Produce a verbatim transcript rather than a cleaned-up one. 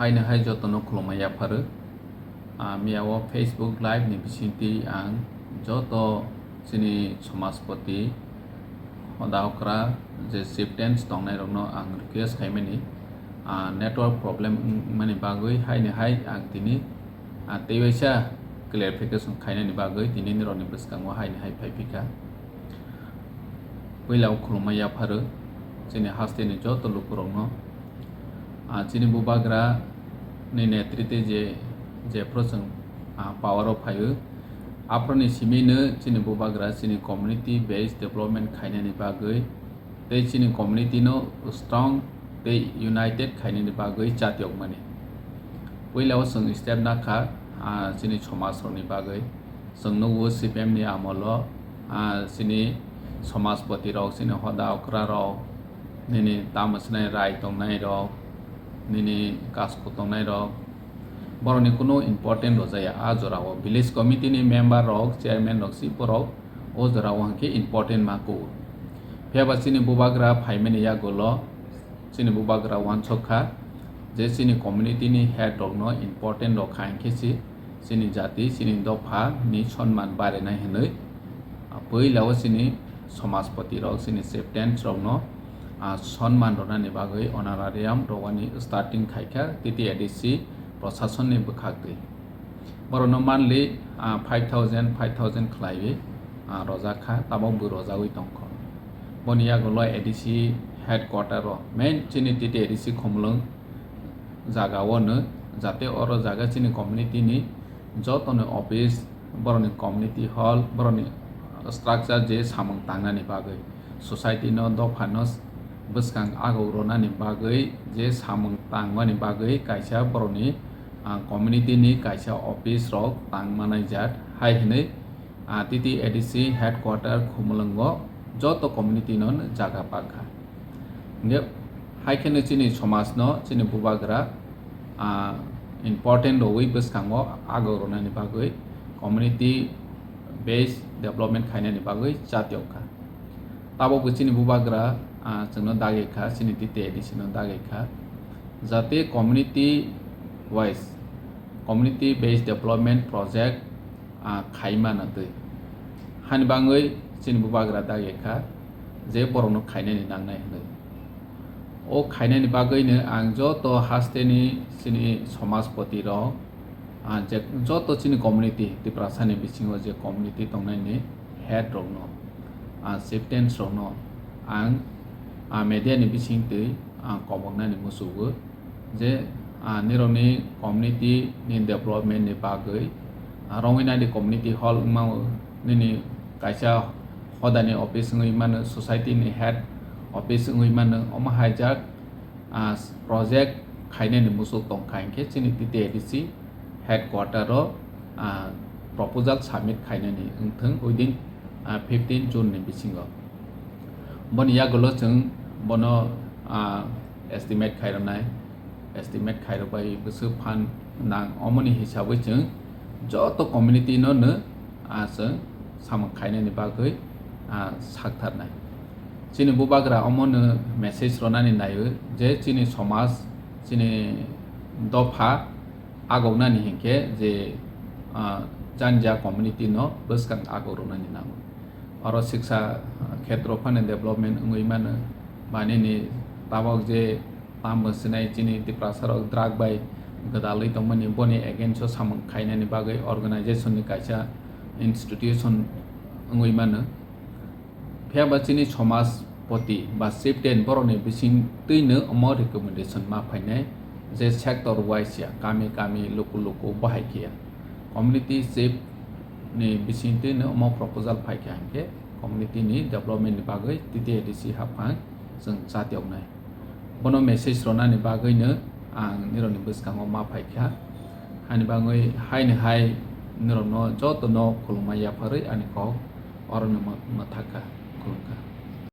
Haino hai jotono khulumma yapharo. Ah, miyao Facebook Live ni bisingtwi ang joto chini somajpoti, hoda okra je chieftains tongnairokno ang request khaimani, ah, network problem wngmani bagwi haino hai ang tini, ah, teiwaisa clarification khainani bagwi tini nirokni bwskango haino hai phaiphikha. Puila o khulumma yapharo chini hasteni joto lukurokno. Ah, chini bubagra ni netrite je, jephru chwng, ah, power o phaio, aphuruni simino chini bubagra chini community based development khainani bagwi tei chini community no strong tei united khainani bagwi chatiokmani. Puila o chwng step nakha, ah, chini somaj rokni bagwi. Chwng nukgo C P M ni amolo, ah, chini somajpoti rok, chini hoda okra rok, nini tamo swnai rai tongnai rok, nini kasku tongnai rok, borokni kunu important rwjaya. A jorao village committee ni member rok, chairman rok, si borok o jorao hwnkhe important ma kugo. Phiyaba chini bubagra phaimani yagulo, chini bubagra uansuk kha je chini community ni head rokno important rok kha, hinkhe se chini jati, chini dopha ni sonman barinai hinwi, ah, puila o chini somajpoti rok, chini chieftains rokno, ah, sonman rwnani bagwi honorarium rwani starting khaikha T T A D C prosasonni bwkhaktwi. Borokno monthly, ah, five thousand, five thousand khlaiwi, ah, rojak kha, tabok bo rojagwi tongkha. Boni yagulo A D C headquarter o, main chini T T A D C Khumulwng jaga o no, jate oro jaga chini community ni joto ni office, borokni community hall, borokni structure je samung tangnani bagwi, society no, dopha no bwskang agok rwnani bagwi je samung tangmani bagwi kaisa borokni, ah, community ni kaisa office rok tang manai jat hai hinwi, ah, T T A D C headquarter Khumulwngo joto community no jaga pakha. Hingke hai kheno chini somaj no, chini bubagra, ah, important rwui bwskango agok rwnani bagwi community based development khainani bagwi chatiokha. Tabokbo chini bubagra, ah, chwngno dagi kha, chini T T A D C no dagi kha, jate community wise, community based development project, ah, khaimano twi. Hani bangwi chini bubagra dagi kha je borokno khainani nangnai hinwi. O khainani bagwino ang joto hasteni chini somajpoti rok, ah, je joto chini community, Tiprasani bisingo je community tongnaini head rokno, ah, chieftains rokno ang, ah, media ni bisingtwi ang koboknani muchugo je, ah, nirokni community ni development ni bagwi, ah, Rongwinadi community hall wngmao, nini kaisa hodani office wngwi mano, society ni head office wngwi mano, omo haijak, ah, project khainani muchuk tongkha hinkhe chini T T A D C headquarter o, ah, proposal submit khainani wngthung within, ah, fifteen June ni bisingo. Boni yagulo chwng bono, ah, estimate khairoknai, estimate khairokbai bwswk phan nang, omoni hisabwi chwng joto community no no, ah, chwng samung khainani bagwi, ah, saktharnai. Chini bubagra omono message rwnani naio je chini somaj, chini dopha agoknani hinkhe je, ah, janija community no bwskang agok rwnani nango. Oro siksa, ah, khetro phano development wngwi mano, ba nini tabok je tamo sinai chini Tiprasa rok drug bai gwdalwi tongmani, boni against o samung khainani bagwi organization ni kaisa institution wngwi mano. Phiya ba chini somaj poti ba chieftain borokni bisingtwino omo recommendation ma phainai je sector wise ya, kami kami, luku luku bahai khe ya. Community chief ni bisingtwino omo proposal phaikha hinkhe community ni development ni bagwi T T A D C haphang chwng chatioknai. Bono message rwnani bagwino ang nirokni bwskango ma phaikha. Hani bagwi haino hai nirokno jotono khulumma yapharwi ani kok orono mw-, mwthakha, khulumkha.